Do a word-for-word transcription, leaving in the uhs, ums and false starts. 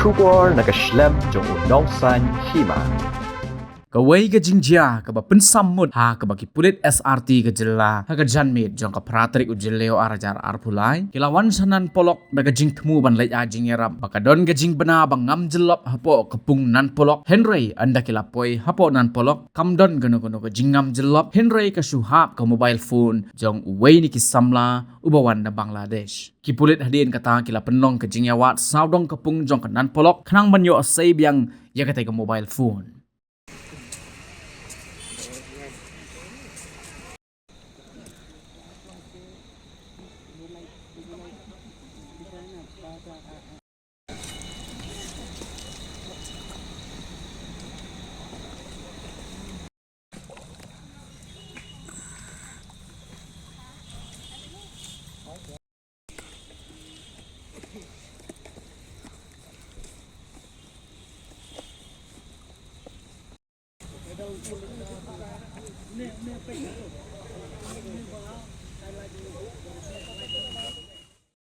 Khubor na ka shlem jong u Nongsaiñ Hima. Kawei ka jingjia kaba pynsam mut ha kaba ki pulit S R T ka jylla ha ka janmiet jong ka phra tarik u Jylliew ar hajar arphew lai ki la wan sha Nan Polok da ka jingthmu ban leit ai jingïarap ba ka don ka jingbna ba ngam jyllop hapoh ka pung Nan Polok, hynrei ynda ki la poi hapoh Nan Polok kam don kano kano ka jingngam jyllop, hynrei ka shu hap ka mobile phone jong uwei na ki samla uba wan na Bangladesh. Ki pulit hadien kata ki la pynlong ka jingïawad sawdong ka pung jong ka Nan Polok khnang ban ïoh sei biang ïa katei ka mobile phone.